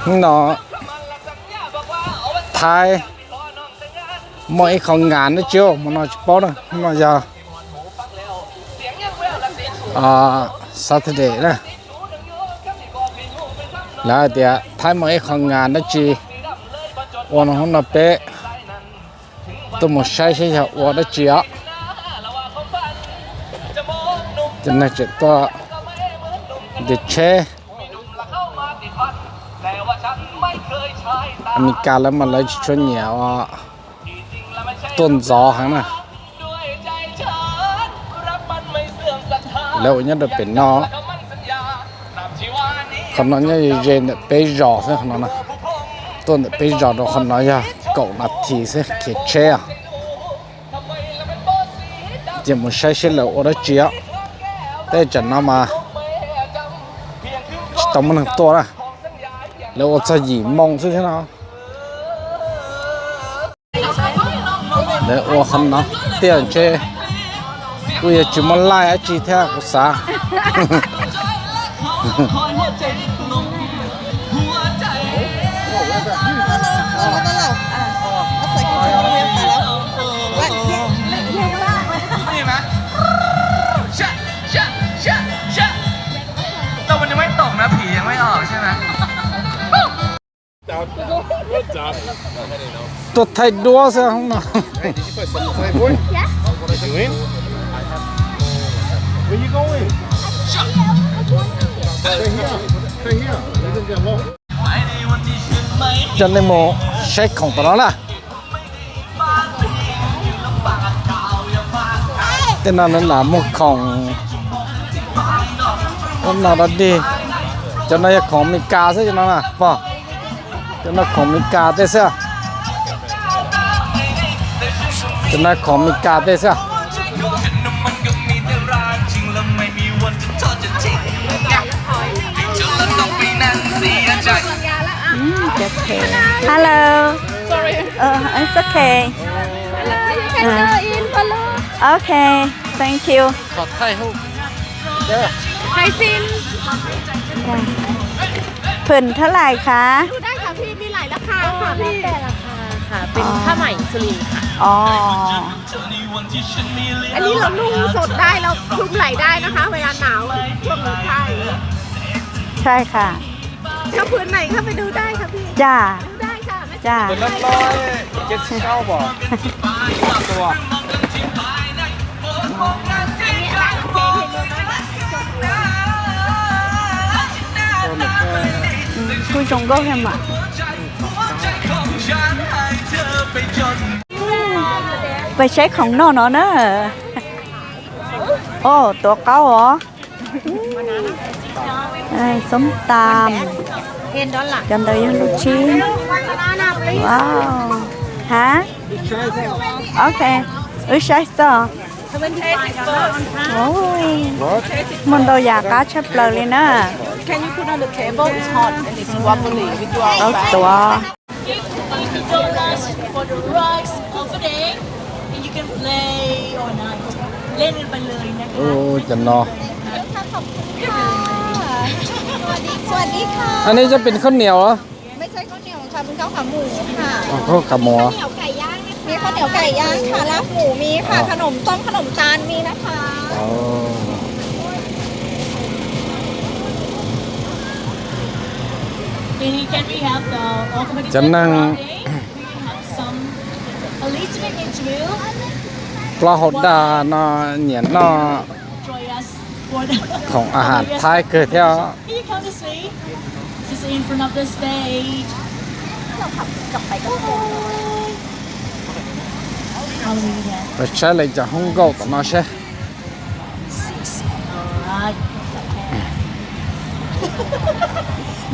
Hnub no Thaib muaj ib qho ngas dab tsi, hmo no tsis paub na, hmo no yog Saturday na. Lawv hais tias Thaib muaj ib qho ngas dab tsi ua no, hnub no peb tuaj mus saib saib yog ua dab tsi os. Cov neeg tseem tuaj nce tsheb. Amelikas lawv mas lawv tsis tshua nyiam tuaj ntxov heev na. Lawv ua nyob rau pem no, qhov no nyob ze ntawm peb zos xwb qhov no na. Tuaj ntawm peb zos rau qhov no yog kaum nas this xwb khiav tsheb os. Ces mus saib seb lawv ua dab tsi os. Tej tsam no mas tsis tau muaj neeg tuaj na. Lawv ua txog yim moo xwb thiab no. Lawv ua qhov no tiaj ntshe kuj yog tsis muaj laij dab tsi thiab kuv xav. Tuaj thaij duab xwb no. Coj nej mus saib khoom tom no na. Tej no lawv lam muag khoom no dog dig. Cov no yog khoom Amelikas xwb cov no na pog. Cov no khoom Amelikas tej xwb. Cov no khoom Amelikas tej xwb. Hello. Sorry. Uh, it's okay. Hello, in follow. Okay, thank you. ขอถ่ายรูป ไฮซิน ผืนเท่าไหร่คะ ดูได้ค่ะพี่ มีหลายราคาค่ะพี่ แล้วแต่ราคาค่ะ เป็นผ้าไหมสุรินทร์ค่ะ อ๋อ อันนี้เรานุ่งสดได้ เราคลุมไหล่ได้นะคะ เวลาหนาวช่วงหนาวไทย ใช่ค่ะ ถ้าผืนไหนเข้าไปดูได้ค่ะพี่ จ้า ดูได้ค่ะ ไม่ จ้า ตัวละร้อยเจ็ดสิบเก้าบาทตัว อันนี้อ่านเพลงให้ดูนะคะ ตัวหนึ่งก็ อืม คุยจงก็แค่หมา ไปเช็คของนอกเนาะนะ โอ้ ตัวเก้าเหรอ Ê, xóm tam. Cho ntawd yog lub tshib. Wow. Hả? Ok. Wb saib xwb. Ui, muaj ntau yam qab tshaj plaws li na. Tau tuav. Fifty dollars for the rides over there, and you can play all night. เล่นกันไปเลยนะคะ Ui, cov no. สวัสดีค่ะ อันนี้จะเป็นข้าวเหนียวเหรอ ไม่ใช่ข้าวเหนียวค่ะ เป็นข้าวขาหมูค่ะ อ๋อ ข้าวขาหมูเหรอ ข้าวเหนียวไก่ย่างนะคะ มีข้าวเหนียวไก่ย่างค่ะ ลาบหมูมีค่ะ อ๋อ ขนมต้มขนมตาลมีนะคะ อ๋อ Can we have the all company Cov neeg brown egg? We have some, a little bit in Israel. Plaub hau daj no nyiam noj khoom a has Thaib kawg thiab. Can you come this way? Just in front of the stage. Hallelujah. Peb saib lawv cov hoob nkauj tom no seb. Six. All right.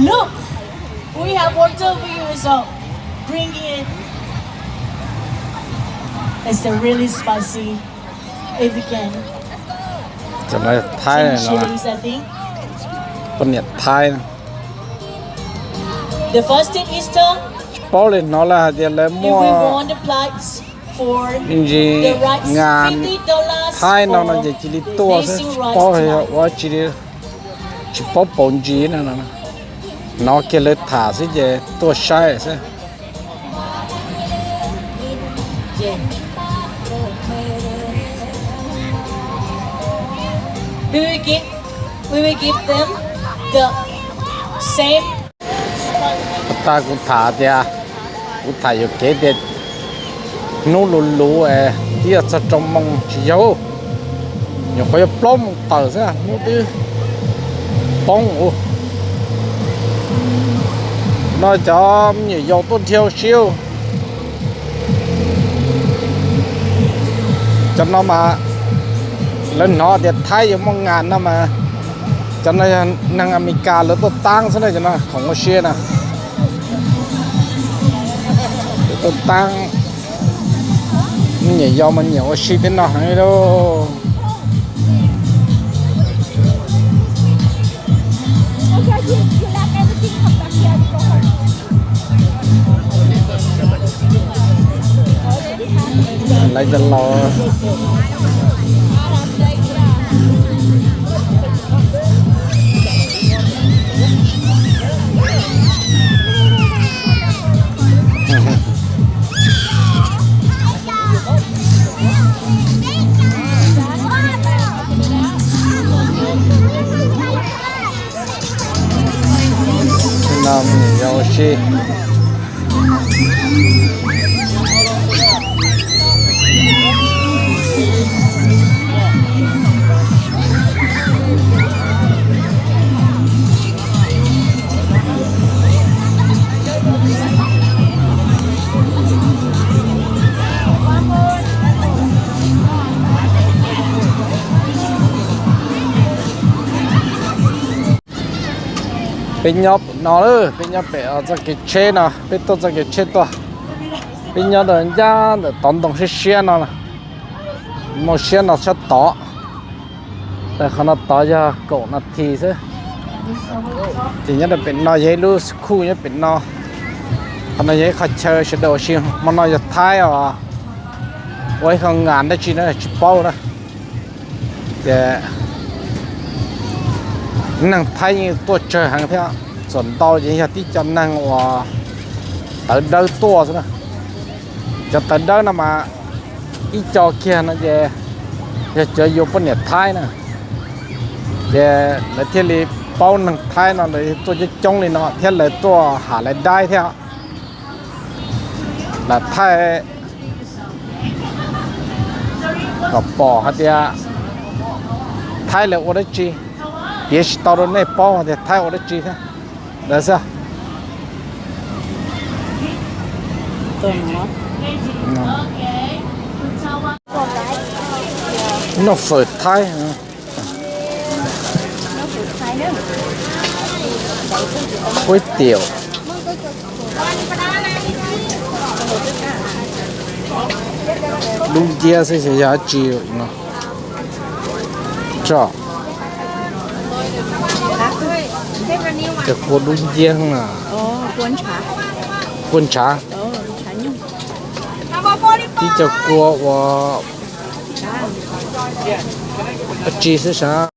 Look, we have water for you, so bring it. It's a really spicy. If you can. Cov no Thaib no. Chilies, I think. Poj niam Thaib. The first thing is the, tsis paub li, hnov lawv hais tias lawv muaj me ntsis ngas Thaib no no ces cia li tuaj xwb, tsis paub yog ua tsi li, tsis paub pauv ntsis no no. Hnov kiag lawv tham xwb ces tuaj saib xwb. Tag kuv tham tias, kuv tham yuam kev tias hnub luv luv es twb yog txog rau moos tsis yog, nyuam qhuav yog plaub moos tawm xwb hnub twb poob ub. No cov me nyuam yaus tuaj dhia ua si. Cov no mas lawv hnov tias Thaib yuav muaj ngas no mas, cov no yog neeg Amelikas lawv tuaj taab xwb na, cov no khoom ua si na. Lawv tuaj taab, me nyuam yaus mas nyiam ua si tej no heev li lauj. Lawv cov laus. No me nyuam yaus ua si. Peb nyob pem no lawm, peb nyob pem txoj kev tsheb no, peb tuaj txoj kev tsheb tuaj. Peb nyob rau ncaj ntawm tod ntoo siab siab no, ntoo siab no sab tod. Qhov no tod yog kaum nas this xwb. Ces nyob rau pem no yog ib lub school nyob pem no. Qhov no yog ib qho chaw sawv daws ua si. Hmo no yog Thaib os, ua ib qho ngas dab tsi na tsis paub na. Ces neeg Thaib yeej tuaj tsawg heev thiab, txuas ntau ces yog tib co neeg uas tawv dawb tuaj xwb na. Cov tawv dawb no mas ib co kiag no ces yog cov yuav poj niam Thaib na, ces lawv thiaj li paub neeg Thaib no lawv tuaj coob coob li no thiab lawv tuaj ham lawv daib thiab. Lam thaij kom pom hais tias Thaib lawv ua dab tsi, piav tsis tau rau nej paub hais tias Thaib ua dab tsi thiab. Ntawd xwb. Noj fawm Thaib. Kuab tiam. Dub nciab xwb xyov yog dab tsi no. Tso, cov kua dub nciab na. Kua ntshav. Tib co kua uas dab tsi xwb sav.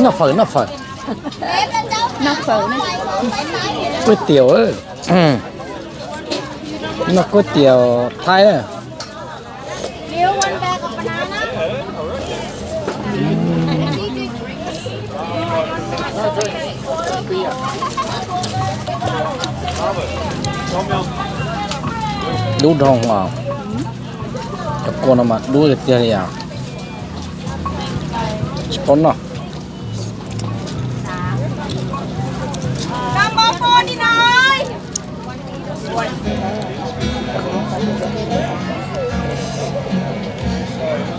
Noj fawm, noj fawm. Kuab tiam, noj kuab tiam Thaib na. Dub dhau os. Cov kua no mas dub tiag tiag li os. Tsis paub noj.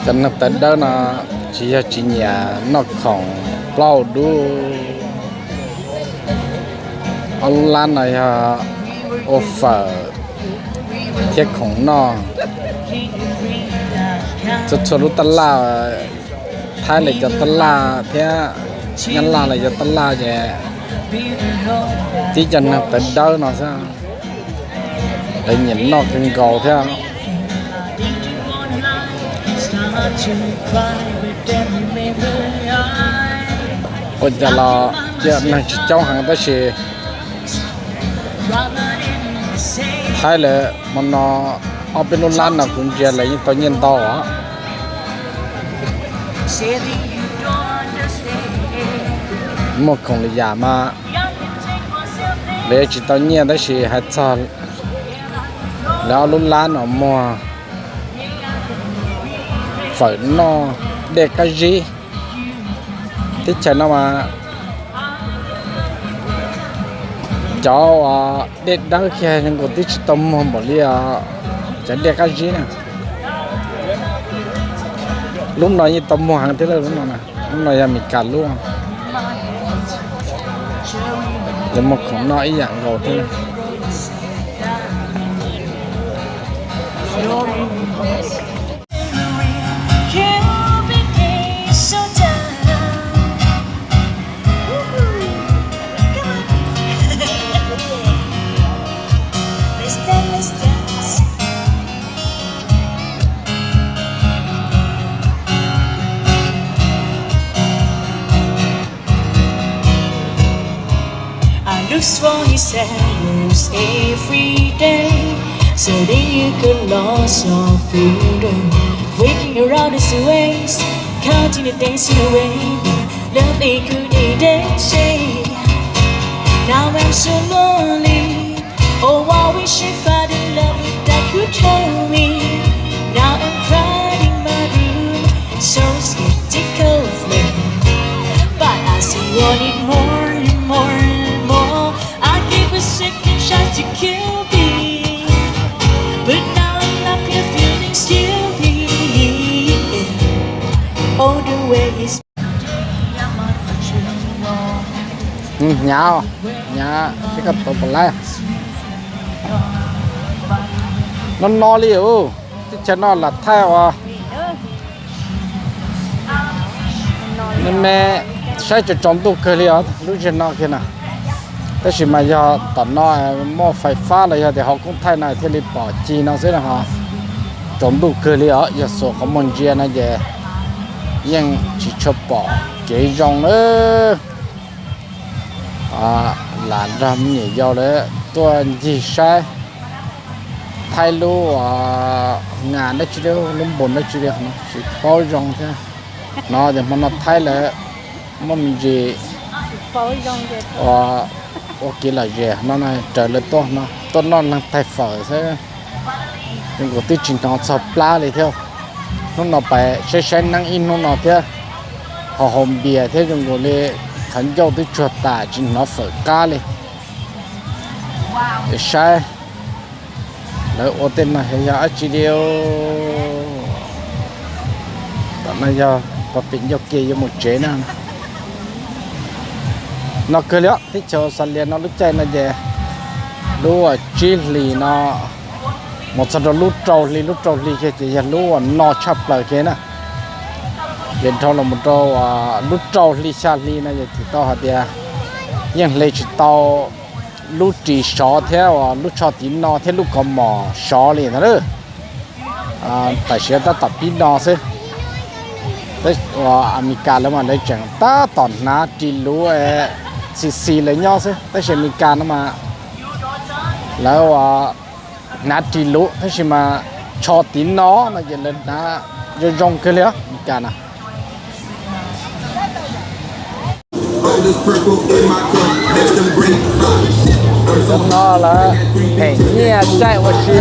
Cov neeg tawv dawb no tsis yog tsis nyiam noj khoom plaub hau dub. Ob lub lab no yog ua fawm thiab khoom noj. Txhua txhua lub tab laj, Thaib lawv cov tab laj thiab Nyab Laj lawv cov tab laj ces tib co neeg tawv dawb no xwb, lawv nyiam noj kawg nkaus thiab. Ua cas los cia neeg tsis coob heev tab sis thaib lawv hmo no ob peb lub lab no kuv ntsia lawv yeej tau nyiaj ntau os. Muaj khoom li yam mas lawv tsis tau nyiaj tab sis hais txog lawv ob lub lab no muag fawm noj dej qab zib. Teb chaws no mas cov dej dawb kiag zoo nkaus twb tsis tau muag npaum li os, cov dej qab zib na. Lub no yeej tau muag heev thiab lub no, lub no yog Mes Kas lub. Lawv muag khoom noj ib yam nkaus thiab. I look for his arrows every day, so that you could lost your freedom. Waking around his ways, counting the days in a way, love they could eat and share. Now I'm so lonely. Oh, I wish if I didn't love you, that could tell me. Now I'm crying in my room, so skeptical of me. But I still want it more and more and more. I give a second chance to kill me, but now I'm not your feeling still me. All the way is Hnyav, hnyav seb koj tau puas laib. No no li, teb chaws no lam thaij uas me me saib tsaus tsaus ntuj kawg li os lub zej no kiag na. Tab sis mas yog tom no muaj fais fab los yog tias ho koob thaij no thiaj li pom ci no xwb no ho. Tsaus ntuj kawg li os, yog xuas qhov muag ntsia no ces yeej tsis tshua pom kev zoo na. Lam nrog me nyuam yaus lawv tuaj ncig saib thaib lub nas dab tsi, lub npus dab tsi li no tsis paub zoo thiab. No ces hmo no thaib lawv muaj me ntsis ua kev lom zem no raws lawv tuaj no, tuaj noj neeg thaij fawm xwb. Zoo nkaus twb tsis hnov txog plab li thiab. Hnub no pais saib saib neeb ib hnub no thiab, haus haus npias thiab zoo nkaus li qhov ncauj twb tsuag tas tsis hnov fawm qab li. Es saib lawv ua tej no yog dab tsi li. Tom no yog pog pem ncauj ke yuav mus tsev na. No kawg li os, teb chaws Australia no lub caij no ces lub tsib hlis no mus txog rau lub rau hli, lub rau hli kiag ces yog lub uas no tshaj plaws kiag na. Ces dhau los mus rau lub rau hli xya hli no ces tau hais tias yeej hle tsis tau lub ris sov thiab uas lub tsho tiv no thiab lub kaus mom sov li ntag. Tam sim tab tom pib no xwb. Uas Amelikas lawv mas lawv tseem tab tom hnav ris luv xi xi lawv nyob xwb, tab sis Amelikas no mas lawv uas hnav ris luv tab sis mas tsho tiv no no ces lawv hnav zoo zoo kawg li os Amelikas na. Cov no lawv pheem nyiaj caij ua si.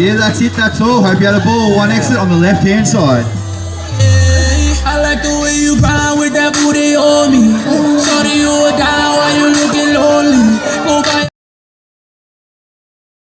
Yes, that's it, that's all. Hope you had a ball. One exit on the left hand side. I like the way you grind with that booty on me. Shorty, you a dime, why you looking lonely?